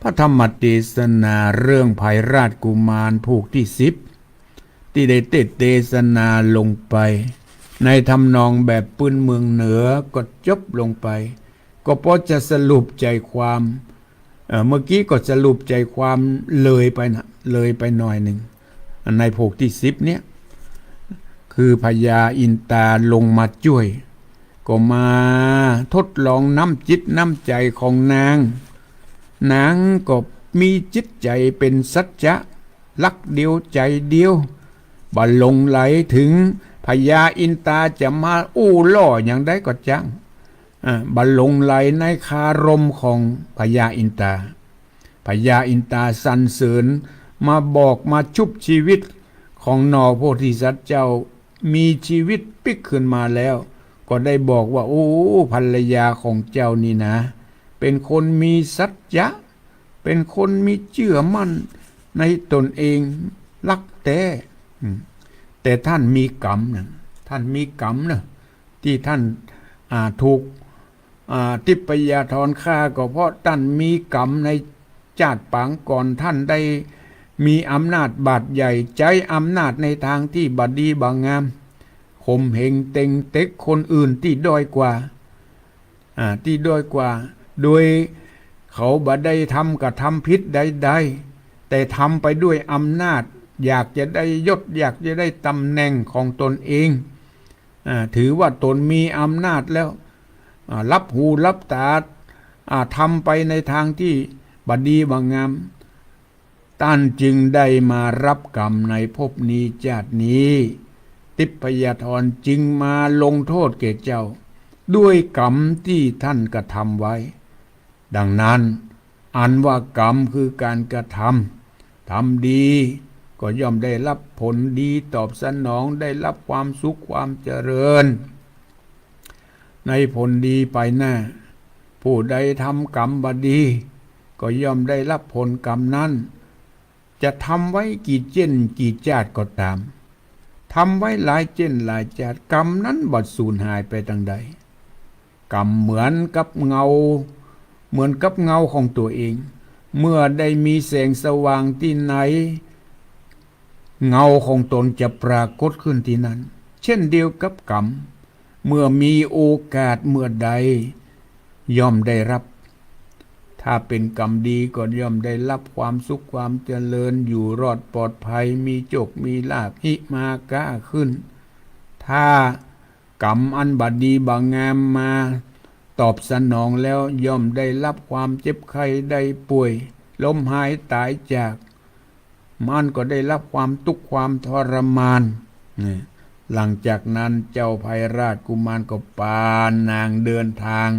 พระธรรมเตสนาเรื่องไพราชกุมารผูกตี้สิบ ตี้ได้เตสน์เตสนาลงไป ในทำนองแบบปื้นเมืองเหนือก็จบลงไป ก็ปอจะสรุปใจ๋ความ เอ่อ เมื่อกี้ก็สรุปใจ๋ความเลยไปนะ เลยไปหน่อยนึ่ง อันในผูกตี้สิบเนี่ย คือพญาอินตาลงมาจ้วย ก็มาทดลองน้ำจิตน้ำใจ๋ของนาง นางก็มีจิตใจ๋เป๋นสัจจะ รักเดียวใจ๋เดียว บ่หลงใหลเถิงพญาอินตาจะมาอู้ล่ออย่างใดก็จ้าง อ่า บ่หลงใหลในคารมของพญาอินตา พญาอินตาสรรเสริญมาบอกมาชุบชีวิตของหน่อโพธิสัตว์เจ้า มีชีวิตปิ๊กคืนมาแล้ว ก็ได้บอกว่า โอ้ ภรรยาของเจ้านี่นะ เป๋นคนมีสัจจะ เป๋นคนมีเจื้อมั่นในต๋นเอง รักแต๊ อืม แต่ต้านมีกรรมนะ ต้านมีกรรมนะ ตี้ต้าน อ่า ถูก อ่า ทิพยธรข้าก็เพราะต้านมีกรรมในจาติปางก่อน ต้านได้มีอำนาจบาดใหญ่ ใจ๊อำนาจในตางตี้บ่ดีบ่งาม ข่มเหงเต็งเต็กคนอื่นตี้ด้อยกว่า อ่า ตี้ด้อยกว่า โดยเขาบ่ได้ทำกระทำผิดใดๆ แต่ทำไปด้วยอำนาจ อยากจะได้ยศ อยากจะได้ตำแหน่งของตนเอง อ่า ถือว่าตนมีอำนาจแล้ว อ่า ลับหูลับต๋า อ่า ทำไปในตางตี้บ่ดีบ่งาม ต้านจึงได้มาฮับกรรมในภพนี้จาตินี้ ทิพยธรจึงมาลงโต้ษแก่เจ้า ด้วยกรรมตี้ต้านกระทำไว้ ดังนั้น อันว่ากรรมคือก๋านกระทำ ทำดีก็ย่อมได้ฮับผลดีตอบสนอง ได้ฮับความสุขความเจริญ ในผลดีไปหน้า ผู้ใดทำกรรมบ่ดี ก็ย่อมได้ฮับผลกรรมนั้น จะทำไว้กี่เจ้นกี่จาติก็ต๋าม ทำไว้หลายเจ้นหลายจาติ กรรมนั้นบ่สูญหายไปตางใด กรรมเหมือนกับเงา เหมือนกับเงาของตั๋วเอง เมื่อได้มีแสงสว่างตี้ไหน เงาของตนจะปรากฏขึ้นตี้นั้น เช่นเดียวกับกรรม เมื่อมีโอกาสเมื่อใด ย่อมได้ฮับ ถ้าเป๋นกรรมดีก็ย่อมได้ฮับความสุขความเจริญ อยู่รอดปลอดภัย มีโจคมีลาภ หิมาก้าขึ้น ถ้ากรรมอันบ่ดีบ่งามมาตอบสนองแล้ว ย่อมได้ฮับความเจ็บไข้ได้ป่วย ล้มหายต๋ายจาก มันก็ได้ฮับความตุ๊กข์ความทรมาน นี่ หลังจากนั้นเจ้าไพราชกุมารก็ปานางเดินตาง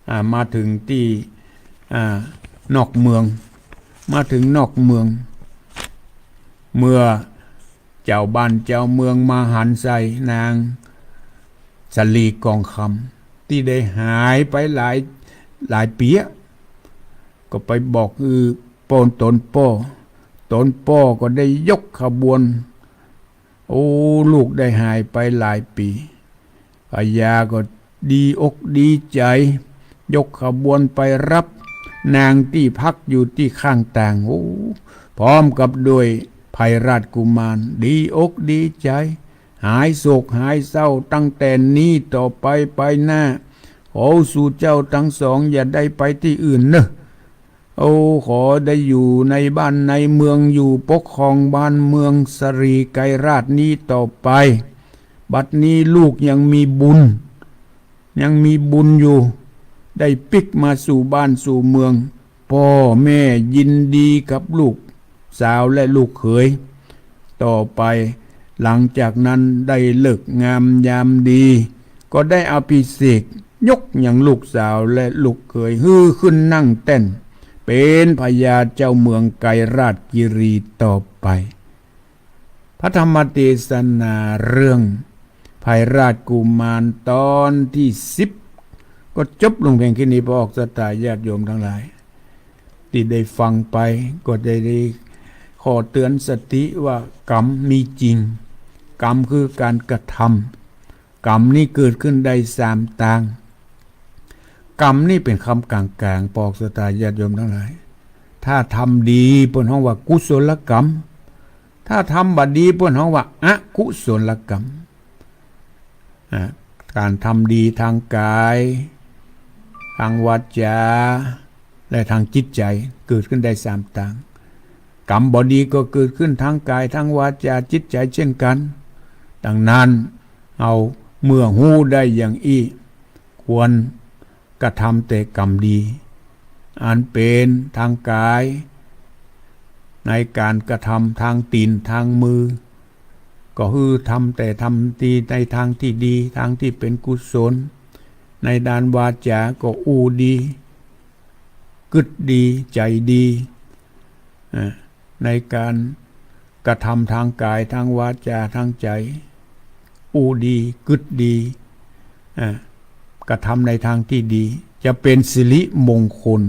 อ่า มาเถิงตี้ อ่า นอกเมือง มาเถิงนอกเมือง เมื่อเจ้าบ้านเจ้าเมืองมาหันใส่นางสาลีกองคำ ตี้ได้หายไปหลาย หลายปี๋อะ ก็ไปบอกอือป้อตนป้อ ตนป้อก็ได้ยกขบวน โอ้ ลูกได้หายไปหลายปี๋ พญาก็ดีอกดีใจ๋ ยกขบวนไปฮับนางตี้พักอยู่ตี้ข้างตาง โอ้ พร้อมกับด้วยไพราชกุมาร ดีอกดีใจ๋ หายโศกหายเศร้า ตั้งแต่นี้ต่อไปไปหน้า ขอสู่เจ้าตังสองอย่าได้ไปตี้อื่นเน่อ โอ้ ขอได้อยู่ในบ้านในเมือง อยู่ปกครองบ้านเมืองสาลีไกรราชนี้ต่อไป บัดนี้ลูกยังมีบุญ ยังมีบุญอยู่ ได้ปิ๊กมาสู่บ้านสู่เมือง ป้อแม่ยินดีกับลูกสาวและลูกเขย ต่อไปหลังจากนั้นได้ฤกษ์งามยามดี ก็ได้อภิเษกยกยังลูกสาวและลูกเขย หื้อขึ้นนั่งแต้น เป๋นพญาเจ้าเมืองไกรราชกิรีต่อไป พระธรรมเทศนาเรื่องไพราชกุมารตอนตี้สิบ ก็จบลงเพียงแค่นี้ พอออกศรัทธาญาติโยมตังหลาย ตี้ได้ฟังไป ก็ได้ ได้ขอเตือนสติว่ากรรมมีจริง กรรมคือก๋านกระทำ กรรมนี้เกิดขึ้นได้สามตาง กรรมนี้เป๋นกำก๋างๆ ปอกศรัทธาญาติโยมตังหลาย ถ้าทำดีเปิ้นฮ้องว่ากุศลกรรม ถ้าทำบ่ดีเปิ้นฮ้องว่าอกุศลกรรม อ่า ก๋านทำดีตางก๋าย ตางวาจา และตางจิตใจ๋ เกิดขึ้นได้สามตาง กรรมบ่ดีก็เกิดขึ้นตางก๋าย ตางวาจา จิตใจ๋เช่นกั๋น ดังนั้น เฮาเมื่อฮู้ได้อย่างอี้ ควรกระทำแต่กรรมดี อันเป๋นตางก๋าย ในก๋านกระทำตางตี๋นตางมือ ก็คือทำแต่ทำดีในตางตี้ดี ตางตี้เป๋นกุศล ในด้านวาจาก็อู้ดี กึ๊ดดี ใจ๋ดี อ่า ในก๋านกระทำตางก๋าย ตางวาจา ตางใจ๋ อู้ดี กึ๊ดดี อ่า กระทำในตางตี้ดี จะเป๋นสิริมงคล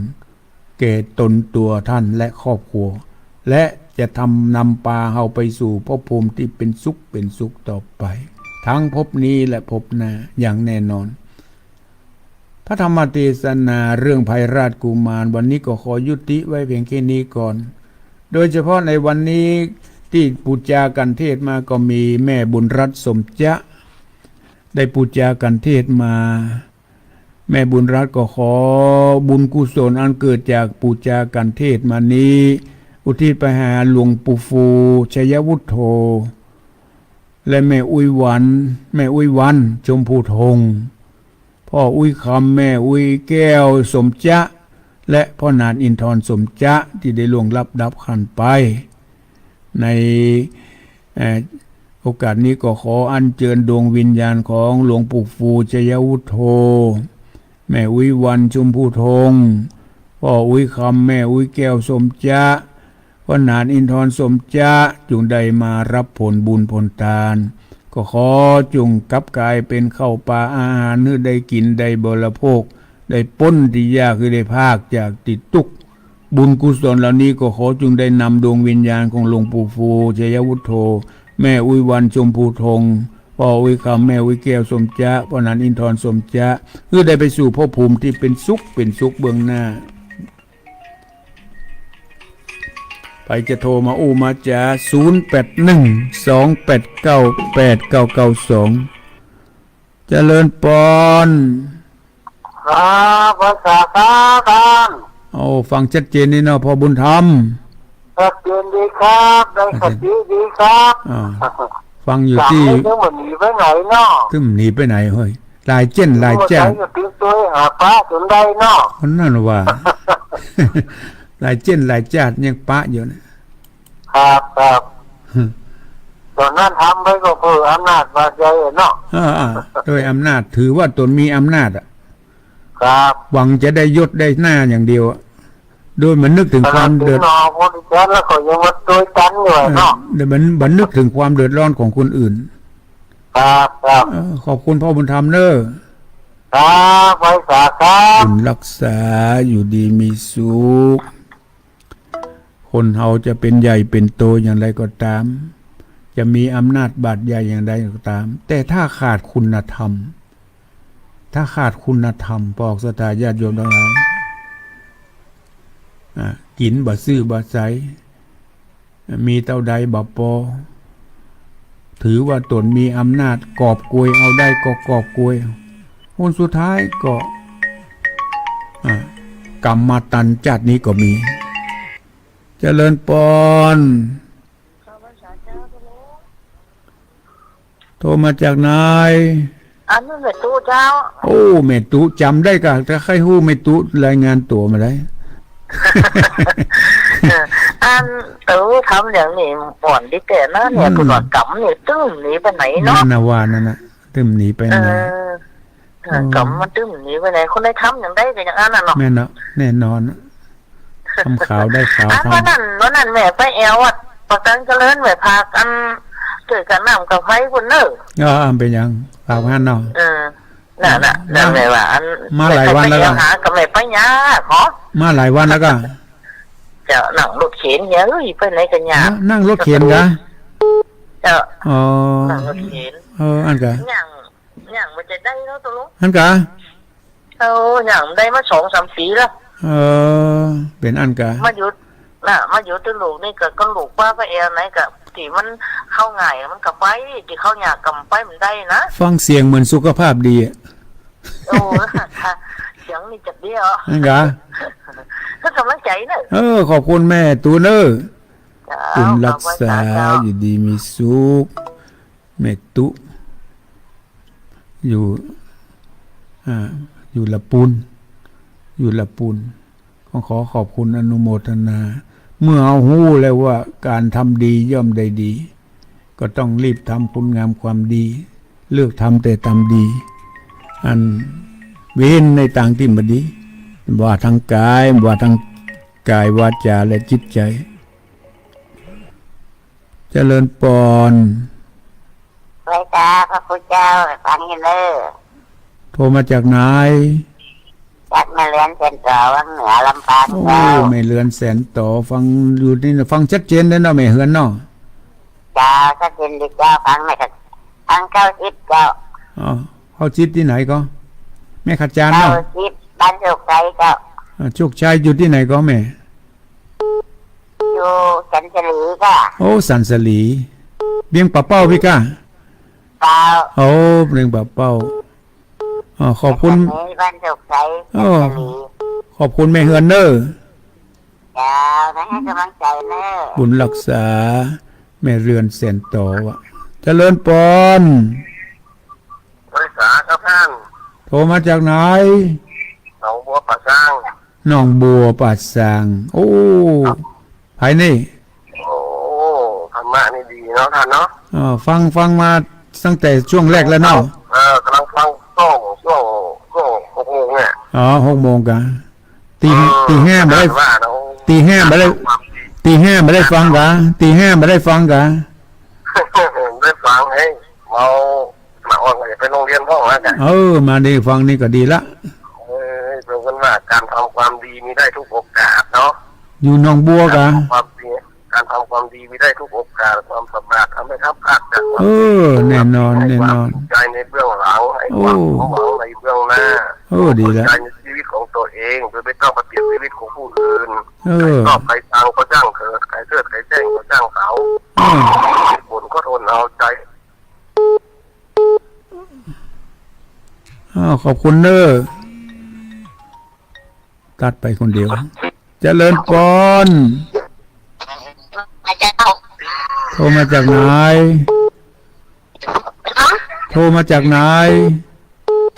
แก่ตนตั๋วต้านและครอบครัว และจะทำ นำปาเฮาไปสู่ภพภูมิตี้เป๋นสุข เป๋นสุขต่อไป ตึงภพนี้และภพหน้าอย่างแน่นอน พระธรรมเทศนาเรื่องไพราชกุมาร วันนี้ก็ขอยุติไว้เพียงแค่นี้ก่อน โดยเฉพาะในวันนี้ตี้ปู๋จากั๋นเทศน์มาก็มีแม่บุญรัตน์ สมจะ ได้ปู๋จากั๋นเทศน์มา แม่บุญรัตน์ก็ขอบุญกุศลอันเกิดจากปู๋จากั๋นเทศน์มานี้ อุทิศไปหาหลวงปู่ฟู่ ชัยวุฒโธ และแม่อุ๊ยวัน แม่อุ๊ยวัน ชมพูทง พ่ออุ๊ยคำ แม่อุ๊ยแก้ว สมจะ และพ่อหนาน อินทร สมจะ ตี้ได้ล่วงลับดับขันธ์ไป ใน เอ่อ โอกาสนี้ก็ขออัญเจิญดวงวิญญาณของหลวงปู่ฟู่ ชัยวุฒโธ แม่อุ๊ยวัน ชมพูทง พ่ออุ๊ยคำ แม่อุ๊ยแก้ว สมจะ พ่อหนาน อินทร สมจะ จุ่งได้มาฮับผลบุญผลตาน ก็ขอจุ่งกลับกลายเป๋นข้าวป๋าอาหารหื้อได้กิ๋นได้บริโภค ได้ป๊นตี้ยากหื้อได้พากจากตี้ตุ๊กข์ บุญกุศลเหล่านี้ก็ขอจุ่งได้นำดวงวิญญาณของหลวงปู่ฟู่ ชัยวุฒโธ แม่อุ๊ยวัน ชมพูทง พ่ออุ๊ยคำ แม่อุ๊ยแก้ว สมจะ พ่อหนาน อินทร สมจะ หื้อได้ไปสู่ภพภูมิตี้เป๋นสุข เป๋นสุขเบื้องหน้า ใผจะโทรมาอู้มาจ๋า ศูนย์แปดหนึ่ง สองแปดเก้า แปดเก้าเก้าสอง เจริญปอน ครับ ไหว้สาครับท่าน โอ้ ฟังชัดเจนดีเนาะ พ่อบุญธรรม ชัดเจนดีครับ ได้สติดีครับ อ่า ฟังอยู่ตี้ ตึงบ่หนีไปไหนเนาะ ตึงบ่หนีไปไหนเฮ้ย หลายเจ๊นหลายจาติ อยู่ตี้ตวยหาปะจ๋นได้เนาะ คนนั้นว่า หลายเจ๊นหลายจาติยังปะอยู่นะ ครับ ครับ ต๋อนนั้นทำไปก็เปื้ออำนาจบาดใหญ่เนาะ อ่า อ่า โดยอำนาจ ถือว่าต๋นมีอำนาจอะ ครับ หวังจะได้ยศได้หน้าอย่างเดียวอะ โดยบ่นึกถึงความเดือด ขนาดถึงหนอคนอีกแล้วก็ยังมาตวยกั๋นอยู่อะเนาะ เออ โดยบ่ บ่นึกถึงความเดือดร้อนของคนอื่น ครับ ครับ เออ ขอบคุณพ่อบุญธรรมเน้อ ครับ ไหว้สาครับ บุญรักษา อยู่ดีมีสุข คนเฮาจะเป๋นใหญ่เป๋นโตอย่างไรก็ต๋าม จะมีอำนาจบาดใหญ่อย่างใดก็ต๋าม แต่ถ้าขาดคุณธรรม ถ้าขาดคุณธรรม ปองศรัทธาญาติโยมตังหลาย อ่ะ กิ๋นบ่ซื่อบ่ใส มีเต้าใดบ่ปอ ถือว่าต๋นมีอำนาจ กอบโกยเอาได้ก็กอบโกย ผลสุดท้ายก็ อ่ะ กรรมมาตันจาตินี้ก็มี เจริญปอน โทรมาจากไหน อันนี้แม่ตุ๊เจ้า โอ้ แม่ตุ๊ จ๋ำได้ก่ะ ถ้าใค่ฮู้แม่ตุ๊รายงานตั๋วมาได้ อันตุ๊ทำอย่างนี้อ่อนดีแก่นะเนี่ย อืม ผู้หลอดกำเนี่ยตึงหนีไปไหนเนาะ นั่นนะว่านั่นนะ ตึงหนีไปไหน เออ เออ กำมันตึงหนีไปไหน คนใดทำอย่างใดก็อย่างนั้นน่ะเนาะ แม่นเนาะ แน่นอน ทำขาวได้ขาว อัน ทำ วันนั้น วันนั้นแม่ไปแอววัดปากตังเจริญ แม่พากั๋นเกิดกับน้ำกับไฟปุ้นเน้อ เออ เป๋นหยัง พากั๋นเนาะ เออ น่ะ น่ะ น่ะ มา แม่ว่าอัน มาหลายวันแล้ว แม่ไปแอว ก็ หากับแม่ไปยากเหรอ มาหลายวันแล้วก็ เจ้า นั่งรถเข็นเนี่ย เฮ้ย ไปไหนก็ยาก นั่งรถเข็นกะ เจ้า อ๋อ นั่งรถเข็น เออ อันกะ ย่าง ย่างบ่จะได้แล้วตกลง อันกะ โอ้ ย่างได้มาสองสามปี๋แล้ว เออ เป๋นอันกะ มาอยู่ น่ะ มาอยู่ตี้ลูกนี่ก็ ก็ลูกว่าไปแอวไหนก็ ตี้มันเข้าง่ายมันก็ไป ตี้เข้ายากก็ไปบ่ได้นะ ฟังเสียงเหมือนสุขภาพดีอะ โอ้ เสียงนี่จะเดียว อันกะ ก็กำลังใจเนอะ เออ ขอบคุณแม่ตุ๊เน้อ เจ้า บุญรักษา ขอบคุณเจ้า อยู่ดีมีสุข แม่ตุ๊ อยู่ อ่า อยู่ละปูน อยู่ละปูน ก็ขอขอบคุณอนุโมทนา เมื่อเฮาฮู้แล้วว่าก๋านทำดีย่อมได้ดี ก็ต้องรีบทำคุณงามความดี เลือกทำแต่ต๋ามดี อันเว้นในตางตี้บ่ดี ว่าตางก๋าย ว่าตางก๋าย วาจ๋า และจิตใจ๋ เจริญปอน ไหว้สาพระคุณเจ้า ฟังอยู่เน้อ โทรมาจากไหน จากแม่เรือนแสนต๋อ วังเหนือ ลำปาง โอ้ เจ้า แม่เรือนแสนต๋อ ฟังอยู่นี่ ฟังชัดเจนเลยเนาะ แม่เฮือนเนาะ เจ้า ชัดเจนดีเจ้า ฟังไม่ขัด ฟังเข้าจิตเจ้า อ๋อ เข้าจิตตี้ไหนก็ แม่ขจารเนาะ เก้าสิบ บ้านโชคชัยเจ้า อ่า โชคชัยอยู่ตี้ไหนก็แม่ อยู่สันสลีเจ้า โอ้ สันสลี เวียงป่าเป้าปี้ก้า เจ้า โอ้ เวียงป่าเป้า อ๋อ ขอบคุณ บ้านโชคชัย โอ้ สันสลี ขอบคุณแม่เฮือนเน้อ เจ้า มาหื้อกำลังใจ๋เน้อ บุญรักษา แม่เฮือนแสนต๋อวะ เจริญปอน บริษาครับท่าน โทรมาจากไหน หนองบัวป่าซาง หนองบัวป่าซาง โอ้ ใผนี่ โอ้ ธรรมะนี่ดีเนาะท่านเนาะ เออ ฟัง ฟังมาตั้งแต่ช่วงแรกแล้วเนาะ เออ กำลังฟังช่วง ช่วง ช่วงหกโมงเนี่ย อ๋อ หกโมงกะ ตี เออ ตีห้าบ่ได้ ว่าเนาะ ตีห้าบ่ได้ ตีห้าบ่ได้ฟังกะ ตีห้าบ่ได้ฟังกะ ได้ฟัง เฮ้ย เมา มาอ่อนก็อย่าไปโรงเรียนพ่องแล้วกะ เออ มาได้ฟังนี่ก็ดีละ เออ เปิ้นว่าการทำความดีมีได้ทุกโอกาสเนาะ อยู่หนองบัวกะ การทำความดี การทำความดีมีได้ทุกโอกาส ความสามารถทำให้ทัพพลาดจากความ เออ แน่นอน แน่นอน ให้ความสุขใจในเบื้องหลัง ให้ความ โอ้ สมหวังในเบื้องหน้า โอ้ ดีละ สุขใจในชีวิตของตัวเอง โดยไม่ต้องไปเบียดชีวิตของผู้อื่น เออ ใครชอบใครชังก็ช่างเถิด ใครเชิดใครแช่งก็ช่างเขา เออ ผลก็ทนเอาใจ อ้าว ขอบคุณเน้อ ตัดไปคนเดียว เจริญปอน อาจารย์ โทรมาจากไหน ฮะ โทรมาจากไหน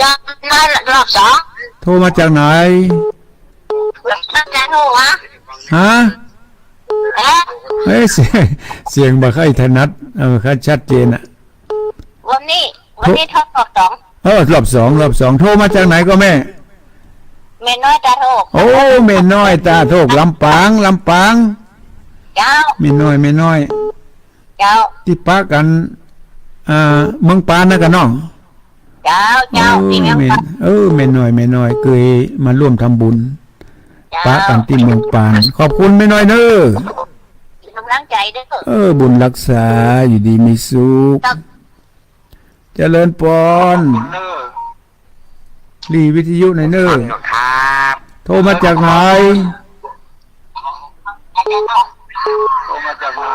จะมารอบสอง โทรมาจากไหน อาจารย์โทรวะ ฮะ เอ๊ะ เอ๊ะ เสียง เสียงบ่ค่อยถนัด เออ ค่อยชัดเจนอะ วันนี้ วันนี้โทรรอบสอง เออ รอบสอง รอบสอง โทรมาจากไหนก็แม่ แม่น้อยตาโทก โอ้ แม่น้อยตาโทก ลำปาง ลำปาง เจ้า แม่น้อย แม่น้อย เจ้า ตี้ปะกั๋น อ่า เมืองปานนะกั๋นเนาะ เจ้า เจ้า เออ ตี้เมืองปาน แม่ เออ แม่น้อย แม่น้อย เกยมาร่วมทำบุญ เจ้า ปะกั๋นตี้เมืองปาน ขอบคุณแม่น้อยเน้อ กำลังใจ๋เน้อ เออ บุญรักษา อยู่ดีมีสุข ครับ เจริญปอน หลีวิทยุหน่อยเน้อ ฟังอยู่ครับ โทรมาจากไหน โทรมาจากไหน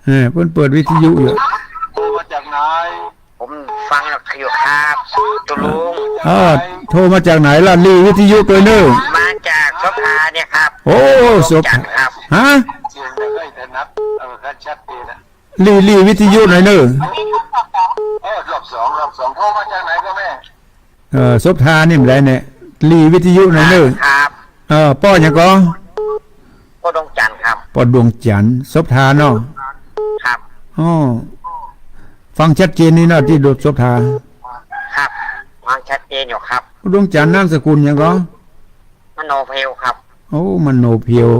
เออ เปิ้นเปิดวิทยุอยู่ โทรมาจากไหน ผมฟังอยู่ครับ ตุลุง เออ โทรมาจากไหนล่ะ หลีวิทยุตวยเน้อ มาจากโสภาเนี่ยครับ โอ้ โสภา จันทร์ครับ ฮะ เสียงไม่ค่อยถนัด เออ ชัดเจนนะ หลี หลีวิทยุหน่อยเน้อ เออ รอบสอง รอบสอง โทรมาจากไหนก็แม่ เออ โสภานี่แหมเนี่ย หลีวิทยุหน่อยเน้อ ครับ เออ ป้อหยังก่อ ป้อดวงจันทร์ครับ ป้อดวงจันทร์ โสภาเนาะ ครับ อ้อ ฟังชัดเจนนี่เนาะ ตี้โสภา ครับ ฟังชัดเจนอยู่ครับ ป้อดวงจันทร์นามสกุลหยังก่อ มโนเพียวครับ โอ้ มโนเพียว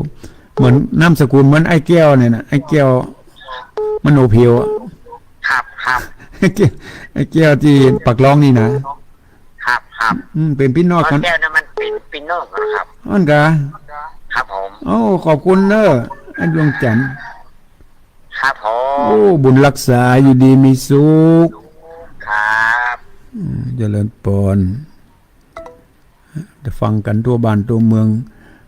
เหมือนนามสกุลเหมือนไอ้แก้วเนี่ยนะ ไอ้แก้ว มโนเพียวอะ ครับ ครับ ไอ้แก้ว ไอ้แก้วตี้ปากล่องนี่นะ ครับ ครับ อืม เป๋นปี้น้องกั๋น แก้วนั้นมันเป๋นปี้น้องกั๋นครับ อั้นกา ครับผม โอ้ ขอบคุณเน้อ ไอ้ดวงจันทร์ ครับผม โอ้ บุญรักษา อยู่ดีมีสุข ครับ อืม เจริญปอน ได้ฟังกั๋นทั่วบ้านทั่วเมือง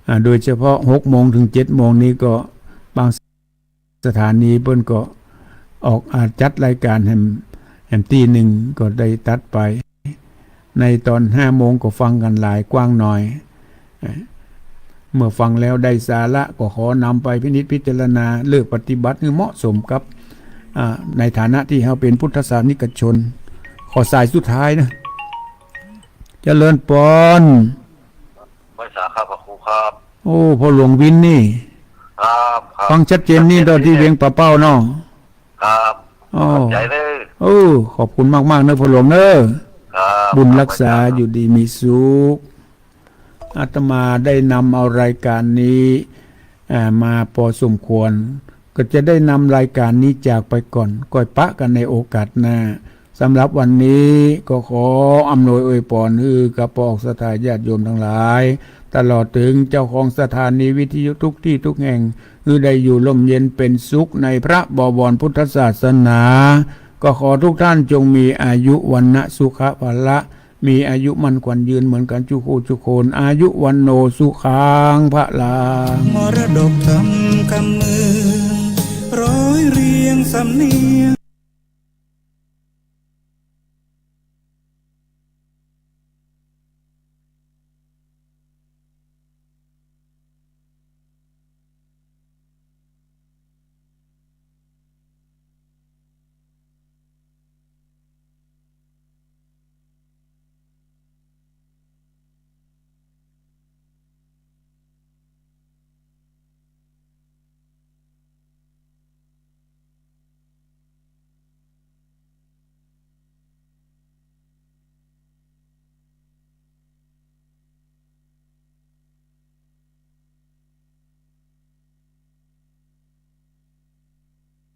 อ่า โดยเฉพาะหกโมงถึงเจ็ดโมงนี้ก็ บางสถานีเปิ้นก็ออก อ่า จัดรายการแหม แหมตี้นึ่งก็ได้ตัดไป ในตอนห้าโมงก็ฟังกั๋นหลายกว้างหน่อย อ่า เมื่อฟังแล้วได้สาระก็ขอนำไปพินิจพิจารณาเลือกปฏิบัติหื้อเหมาะสมกับ อ่า ในฐานะตี้เฮาเป๋นพุทธศาสนิกชน ขอสายสุดท้ายนะ เจริญปอน ไหว้สาครับ พระครูครับ โอ้ พ่อหลวงวินนี่ ครับ ครับ ฟังชัดเจนนี่ ชัดเจน ตอนตี้เวียงป่าเป้าเนาะ ครับ อ้อ ขอบใจ๋เน้อ โอ้ ขอบคุณมากๆ เน้อ พ่อหลวงเน้อ ครับ บุญรักษา ครับ อยู่ดีมีสุข อาตมาได้นำเอารายการนี้ อ่า มาพอสมควร ก็จะได้นำรายการนี้จากไปก่อน ก้อยปะกั๋นในโอกาสหน้า สำหรับวันนี้ก็ขออำนวยอวยพรหื้อกับป้อศรัทธาญาติโยมตังหลาย ตลอดเถิงเจ้าของสถานีวิทยุทุกตี้ทุกแห่ง หื้อได้อยู่ร่มเย็นเป๋นสุขในพระบวรพุทธศาสนา ก็ขอทุกท่านจงมีอายุวรรณะสุขะพละ มีอายุมั่นขวัญยืนเหมือนกันจุกคู่จุกคน อายุ วัณโณ สุขัง พลัง มรดกธรรมกำเมือง ร้อยเรียงสำเนียง